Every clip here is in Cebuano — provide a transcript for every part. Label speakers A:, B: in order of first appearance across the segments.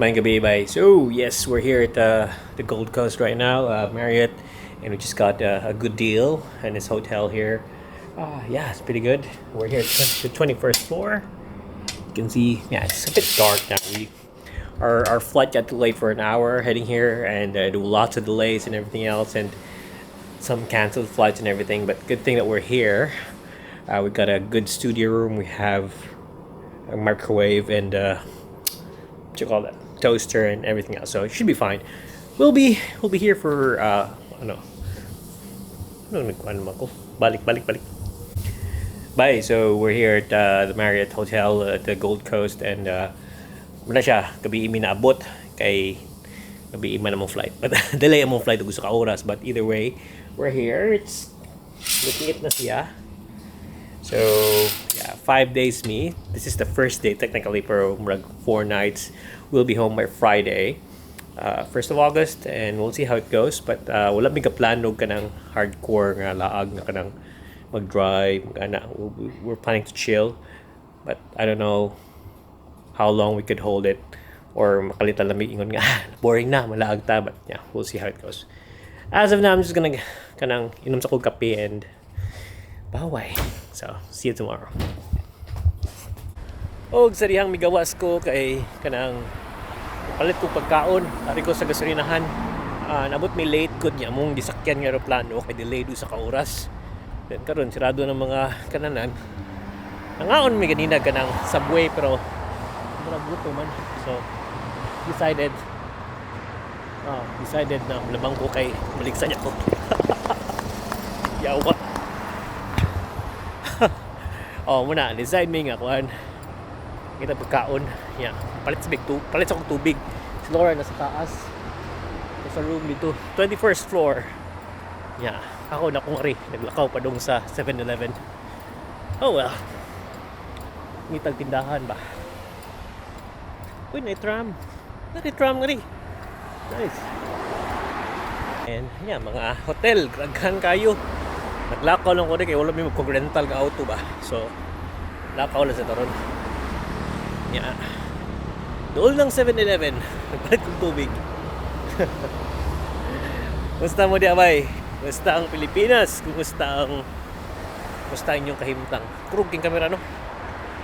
A: Maayong gabii, bai. So, yes, we're here at the Gold Coast right now, Marriott, and we just got a good deal in this hotel here. Yeah, it's pretty good. We're here at the 21st floor. You can see, yeah, it's a bit dark now. We our flight got delayed for an hour heading here, and there were lots of delays and everything else, and some canceled flights and everything. But good thing that we're here. We got a good studio room. We have a microwave and what you call that, toaster and everything else. So it should be fine. We'll be here for ano ano nagkuan naman ko. Balik, balik, balik. Bye. So we're here at the Marriott Hotel at the Gold Coast and mao na siya, gabii mi naabot kay gabii man among flight. But delay among flight og usa ka oras, but either way, we're here. It's looking na siya. So, yeah, 5 days me. This is the first day technically, pero murag 4 nights. We'll be home by Friday, 1st of August, and we'll see how it goes. But wala mi kaplano kanang hardcore nga laag nga kanang mag-drive, ana. We're planning to chill, but I don't know how long we could hold it or makalitan lang mi ingon nga boring na malaag ta, but yeah, we'll see how it goes. As of now, I'm just gonna kanang inom sa kog kape and baway. So, see you tomorrow. Og sa dihang migawas ko kay kanang palit ko pagkaon, ari ko sa gasolinahan. Nabot mi late gud niya among gisakyan nga eroplano kay delayed usa ka oras. Then karon sirado ng mga kananan. Nangaon mi ganina kanang Subway, pero murag gutom man. So decided na labang ko kay maligsan niya ko. Yawa. Oh, mao na decide mi nga kuan kita pagkaon. Yeah, palit sa big tu palit sa akong tubig. Si Laura nasa taas. Sa room dito, 21st floor. Yeah, ako na kung ari naglakaw pa dong sa 7-Eleven. Oh well. Ngitag tindahan ba? Uy, may tram. May tram nga ri. Nice. And yeah, mga hotel, daghan kayo. Naglakaw lang ko rin kay wala may magkog rental ka auto ba. So, lakaw lang sa taron. Yeah. Dool ng 7-Eleven. Nagpalit kong tubig. Kumusta mo diya, bay? Kumusta ang Pilipinas? Kumusta ang inyong kahimtang? Kurog king kamera, no?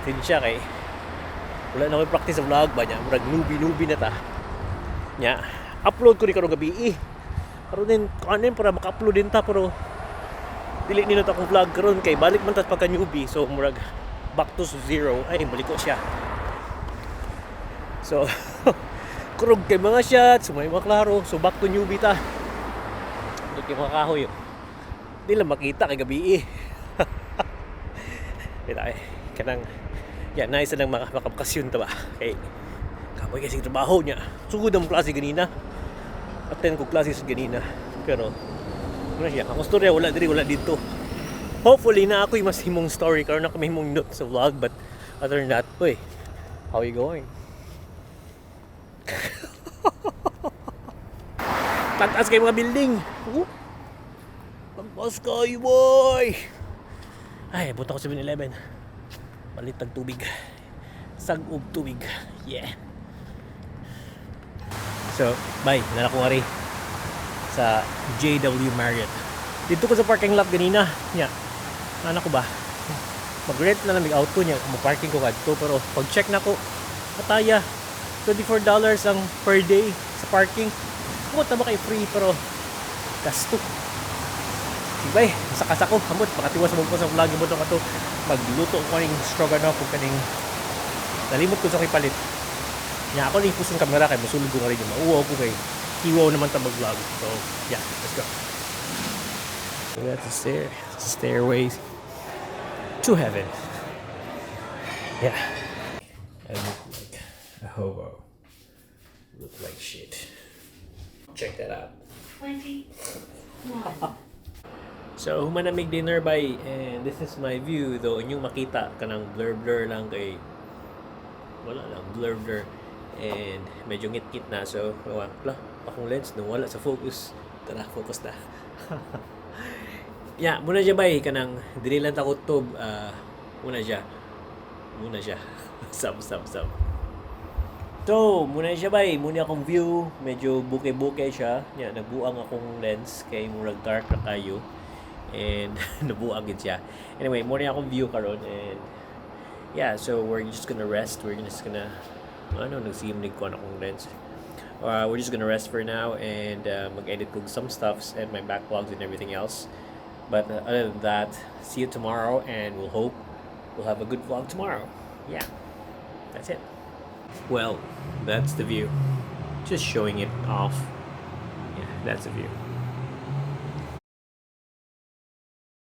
A: Sinsya kay wala na ko'y practice sa vlog ba niya. Murag newbie-newbie na ta. Nya, upload ko ni karong gabi eh. Karon din, ano yun, para maka-upload din ta, pero dili nindot akong vlog karon kay balik man ta pagka newbie, so murag back to zero. Ay, balik ko siya. So kurog kay mga shots, may mga klaro, so back to newbie ta. Hindi kay mga kahoy, oh. Di lang makita kay gabi eh. Kita eh kanang, yeah, nice na lang makabakasyon ta ba kay kapoy kasi trabaho niya. Sugod ang klase ganina, attend ko klase sa ganina, pero wala siya akong storya, wala diri, wala dito. Hopefully na ako'y mas himong story karon, ako may himong notes sa vlog, but other than that, uy, how you going? Taas kay mga building. Oh. Taas kayo, boy. Ay, punta ko 7-Eleven. Palit tag tubig. Sag-ub tubig. Yeah. So, bye. Naa na ko ari sa JW Marriott. Dito ko sa parking lot ganina. Nya. Ano ko ba? Mag-rent na lang mig auto niya. Mo-parking ko kadto, pero pag check na ko, pataya. $24 ang per day sa parking. Kung ba kay free, pero gasto. Sige bay, saka ko, amot makatiwas mo ko sa vlog mo ato magluto ko kaning stroganoff ug kaning nalimot ko sa palit. Nya ako ning pusong kamera kay mosulod ko nga rin yung mauwaw ko kay hiwaw naman ta mag-vlog. So, yeah, let's go. So that's the stairway to heaven. Yeah. I look like a hobo. Look like shit. Check that out.
B: 21.
A: So, human na mig dinner bay, and this is my view, though inyong makita kanang blur blur lang kay wala lang, blur blur, and medyo ngit-ngit na. So wala akong lens no, wala sa focus. Tara, focus na. Yeah, muna siya bay, kanang dili lang ta kutob, muna siya, muna siya. Sub sub sub. So, muna siya bay, muna akong view, medyo bokeh-bokeh siya. Nya, nagbuang akong lens kay murag dark na kayo. And nabuang gid siya. Anyway, muna akong view karon and yeah, so we're just gonna rest. We're just gonna, ano, nagsimlig ko akong lens. We're just gonna rest for now and mag-edit ko some stuffs and my backlogs and everything else. But other than that, see you tomorrow and we'll hope we'll have a good vlog tomorrow. Yeah, that's it. Well, that's the view. Just showing it off. Yeah, that's the view.